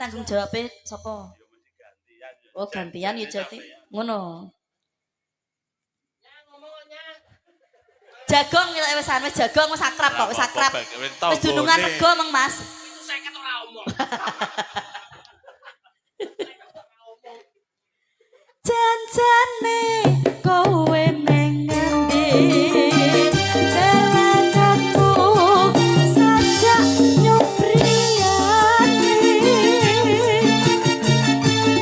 Tanggung jawabe sapa? Oh, gantian ya jati. Ngono. Jagong wis wis jagong wis akrab kok, wis akrab. Wis dunungan rego meng Mas. 50 ora omong. Janjane kowe ning ngendi? Dalakanmu sajak nyupriyani.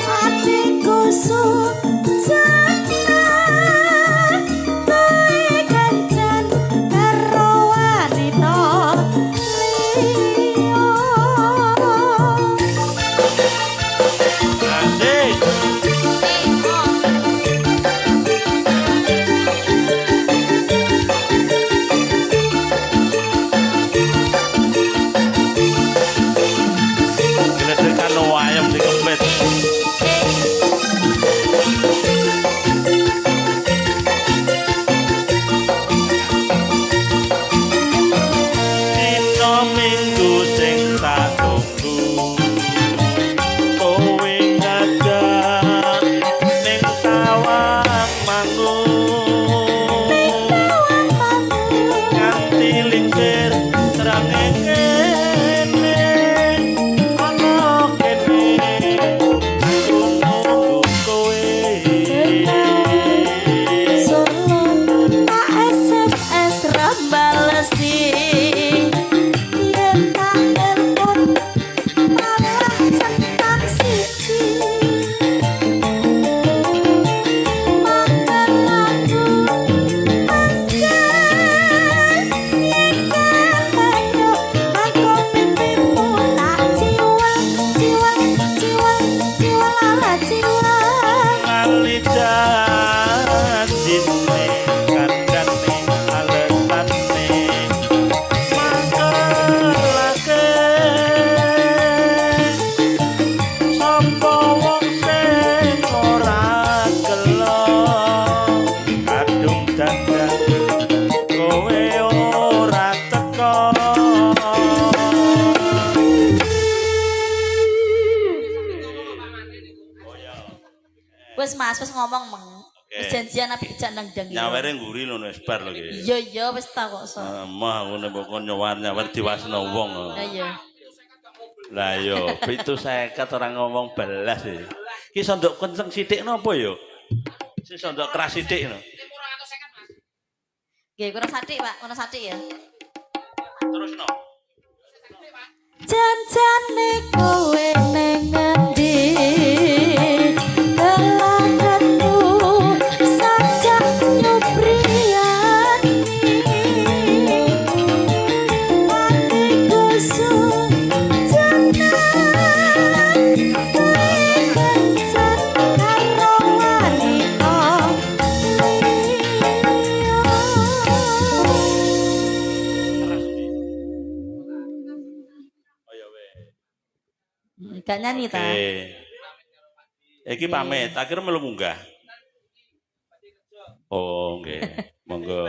Atiku sujana kowe kencan karo wanita liya. Asik. Gledekan wayam dikepet. Dina Minggu sing tak tunggu, kowe ngajak ning Tawang Mangu, nganti lingsir srengenge ana kene aku nunggu kowe. Solo tak SMS ra balesi, yen tak telepon malah centang siji. Mangkel aku mangkel yen kayo mangko pipimu tak ciwel ciwel ciwel ciwel ala ciwel. Lali janjine kandhane alesane mangkelake sapa wong sing ora gelo kadung dandan kowe ora teko. Wes Mas, wes ngomong meng. Wis Oke. janjian api dijak nang dang. Nyawere ngguri lho wis bar lho iki. Iya iya wis ta kok so. Mah ngono kok nyawar-nyawar diwasno wong. Lah iya. Lah yo, 750 ora ngomong belas iki. Ki sondok kenceng sithik napa yo? Sing sondok keras sithik no. Nggih, kurang sathik, Pak. Kurang sathik ya. Terus no. Janjane kowe ning ngendi? Dalakanmu sajak nyupriyani. Atiku sujana kowe kencan karo wanita liya. Keras iki. Oh ya weh. Gak nyanyi ta? Oke. Iki pamit, akhirnya melu munggah. Oh, nggih. Monggo.